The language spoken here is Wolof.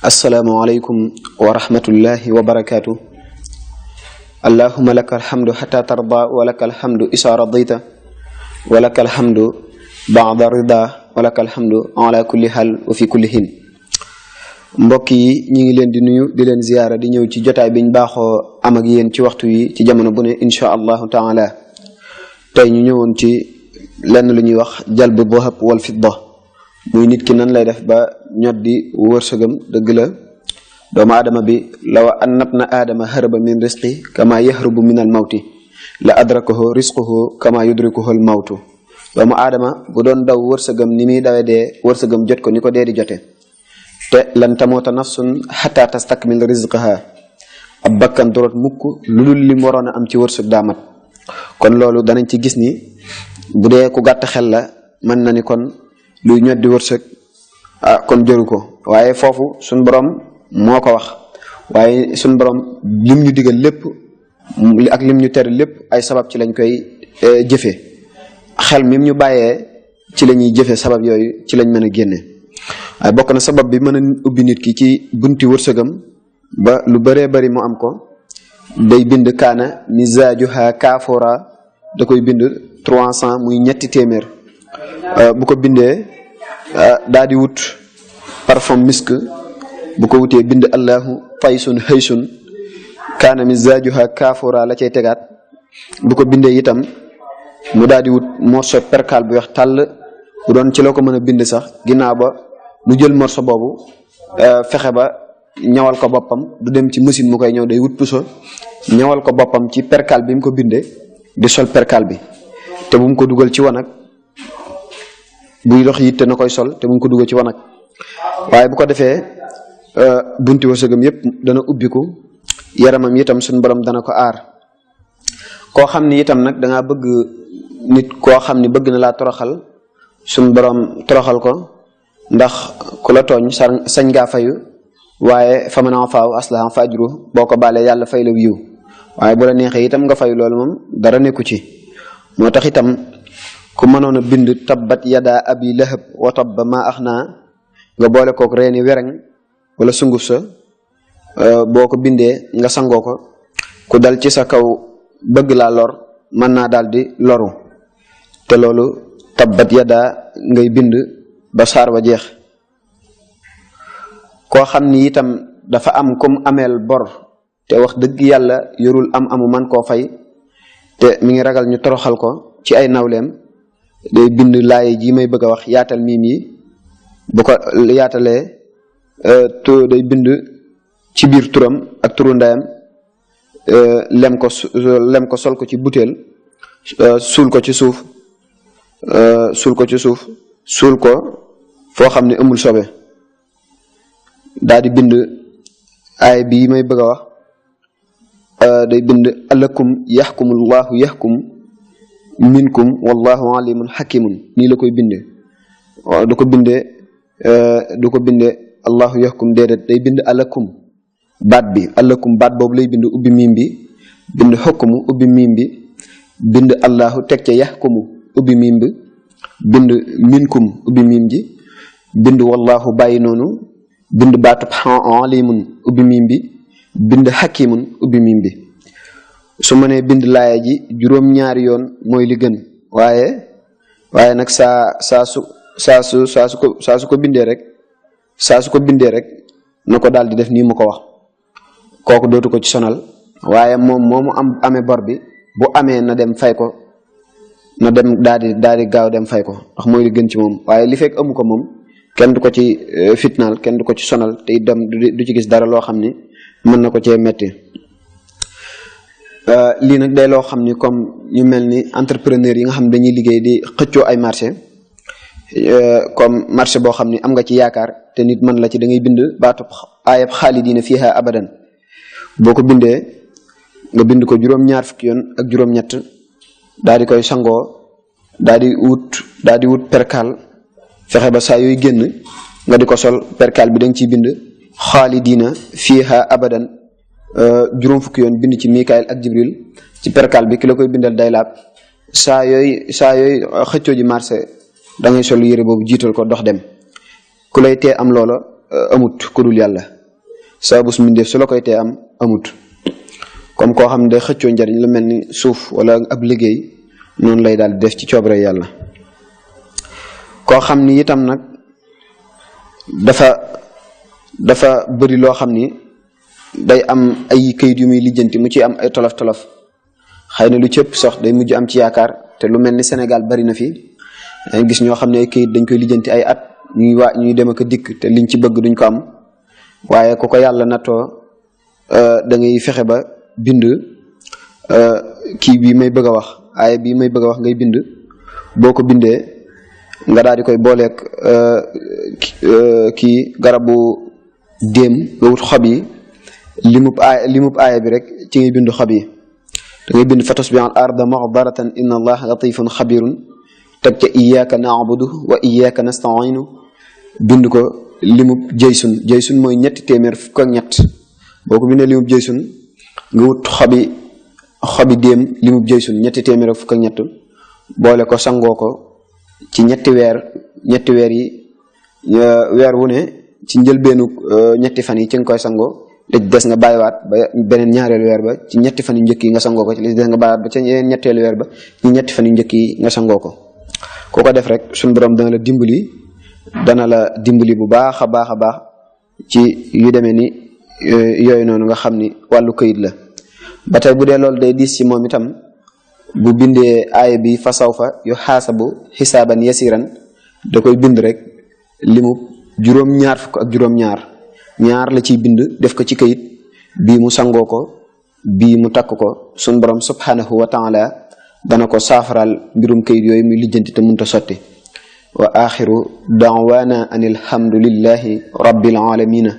assalaamu-aleykum wa rahmatullahi wa barakaatu. allahumma laka alhamdu xata tarda wa laka alhamdu isa radita wa laka alhamdu ba'da rida wa laka alhamdu ala kulli hal wa fi kulli hin. mbokk yi ñi ngi leen di nuyu di leen ziyaara di ñëw ci jotaay biñ baaxoo am ak yéen ci waxtu yi ci jamono bu ne insha allahu taala. tey ñu ñëwoon ci lenn lu ñuy wax jalbu dhahab wal fidda, muy nit ki nan lay def ba ñot di wërsëgam. dëgg la doomu aadama bi law annabna aadama haraba min risqi kama yahrubu min al mawti la adrakahu risquhu kama yudrikuhu al mawtu. doomu aadama bu doon daw wërsëgam ni muy dawe dee wërsëgam jot ko ni ko dee di jote. te lan tamoota nafsun xata tastakmil rizqaha, ab bakkan dorot mukk lu dul lim waroon a am ci wërsëg daa mat. kon loolu danañ ci gis ni bu dee ku gàtt xel la mën na ni kon luy ñot di wërsëg kon jëru ko. waaye foofu suñ borom moo ko wax, waaye suñ borom lim ñu digal lépp ak lim ñu tere lépp ay sabab ci lañ koy jëfe. xel mim ñu bàyyee ci la ñuy jëfe sabab yooyu ci lañ mën a génne. waaye bokk na sabab bi mën a ubbi nit ki ci bunti wërsëgam ba lu bëree bëri mu am ko, day bind kaana misaajuha kaafora, da koy bind 300 muy ñetti téeméer. bu ko bindee daa di wut parfum misk, bu ko wutee bind allahu faysun haysun kaana misaajuha kaafora la cay tegaat. bu ko bindee itam mu daal di wut morceau percal bu wax tàll, bu doon ci la ko mën a bind sax ginnaaw ba mu jël morceau boobu fexe ba ñawal ko boppam. du dem ci machine mu koy ñëw, day wut puso ñawal ko boppam ci percal bi mu ko bindee, di sol percal bi. te bu mu ko dugal ci wanag, buy dox yitte na koy sol te bu mu ko dugal ci wanag. waaye bu ko defee bunti wërsëgam yépp dana ubbiku, yaramam itam suñu borom dana ko aar. koo xam ni itam nag dangaa bëgg nit koo xam ni bëgg na laa toroxal, suñu borom toroxal ko, ndax ku la tooñ sañ ngaa fayu, waaye fa man afaa aslaha fa ajruhu, boo ko baalee yàlla fay la yiw. waaye bu la neexee itam nga fayu, loolu moom dara nekku ci. moo tax itam ku mënoon a bind tabbat yada abi lahab wa tabba ma axnaa, nga boole kook reeni wereng wala sunguf sa, boo ko bindee nga sangoo ko, ku dal ci sa kaw bëgg laa lor mën naa daal di loru. te loolu tabbat yada ngay bind ba saar wa jeex. koo xam ni itam dafa am kum ameel bor te wax dëgg yàlla yorul amu man koo fay, te mi ngi ragal ñu toroxal ko ci ay nawleem, day bind laay ji may bëgg a wax yaatal miim yi. bu ko yaatalee day bind ci biir turam ak turu ndeyam, lem ko sol ko ci butéel, suul ko ci suuf suul ko foo xam ne amul sobe. daal di bind aay bi may bëgg a wax, day bind alakum yaxkumullahu yaxkum minkum wallahu alimun hakimun. nii la koy bindee. waaw du ko bindee allahu yaxkum déedéet, day bind alakum baat bi, alakum baat boobu lay bind ubbi miim bi, bind xukkumu ubbi miim bi, bind allahu teg ca yaxkumu ubbi miim bi, bind minkum ubbi miim ji, bind wallahu bàyyi noonu, bind baatub alimun ubbi miim bi, bind hakimun ubbi miim bi. su ma nee bind laaya ji juróom-ñaari yoon mooy li gën, waaye nag saa su ko bindee rek na ko daal di def nii mu ko wax. kooku dootu ko ci sonal. waaye moom moomu amee bor bi, bu amee na dem fay ko, na dem daal di gaaw dem fay ko, ndax mooy li gën ci moom. waaye li fekk amu ko moom kenn du ko ci fitnaal, kenn du ko ci sonal, te itam du ci gis dara loo xam ni mën na ko cee metti. lii nag day loo xam ni comme ñu mel ni entrepreneur yi nga xam ne dañuy liggéey di xëccoo ay marché, comme marché boo xam ni am nga ci yaakaar te nit mën la ci, da ngay bind baatu ayab xaalidiina fiiha abadan. boo ko bindee nga bind ko juróom-ñaar fukki yoon ak juróom-ñett, daal di koy sangoo, daal di wut perkal, fexe ba saa yooyu génn nga di ko sol. perkal bi da nga ciy bind xaalidiina fiiha abadan juróom fukki yoon, bind ci Mikaayil ak Jibril ci perkal bi. ki la koy bindal day laab. saa yooyu xëccoo ji marché da ngay sol yére boobu jiital ko dox dem. ku lay tee am loola amut ku dul yàlla sababus mbindeef su la koy tee am amut comme koo xam ne day xëccoo njariñ lu mel ni suuf wala ab liggéey noonu lay daal def ci coobare yàlla koo xam ni itam nag dafa bëri loo xam ni day am ay kayit yu muy lijjanti mu ci am ay tolof-tolof xëy na lu cëpp sax day mujj am ci yaakaar te lu mel ni Sénégal bari na fi ay gis ñoo xam ne ay kayit dañ koy lijjanti ay at ñuy dem ak a dikk te liñ ci bëgg duñ ko am waaye ku ko yàlla nattoo da ngay fexe ba bind kii bii may bëgg a wax aaya bii may bëgg a wax ngay bind boo ko bindee nga daal di koy booleeg kii garabu déem nga wut xob yi limub aaya bi rek ci ngay bind xob yi da ngay bind fatasbi al arda muxdaratan inna allah latifun xabirun teg ca iyyaka na'budu wa iyyaka nasta'inu bind ko limub jaysun mooy 300 boo ko bindee limub jaysun nga wut xobi déem limub jaysun 300 boole ko sangoo ko ci ñetti weer yi weer wu ne ci njëlbeenu ñetti fan yi ci nga koy sangoo li des nga bàyyiwaat ba beneen ñaareelu weer ba ci ñetti fan yu njëkk yi nga sangoo ko ci li des nga bàyyiwaat ba ca yeneen ñetteelu weer ba ci ñetti fan yu njëkk yi nga sangoo ko ku ko def rek suñu borom dana la dimbali bu baax a baax ci yu demee ni yooyu noonu nga xam ni wàllu këyit la ba tey bu dee loolu day diis ci moom itam bu bindee aaya bi fa sawfa yu xaasabu xisaaban yasiran da koy bind rek limu juróom-ñaar fukk ak juróom-ñaar la ciy bind def ko ci këyit bii mu sangoo ko bii mu takk ko sun borom subhanahu wa taala dana ko saafaral mbirum këyit yooyu muy lijjanti te munta sotti wa axiru daawana an alhamdulillahi rabbil alamina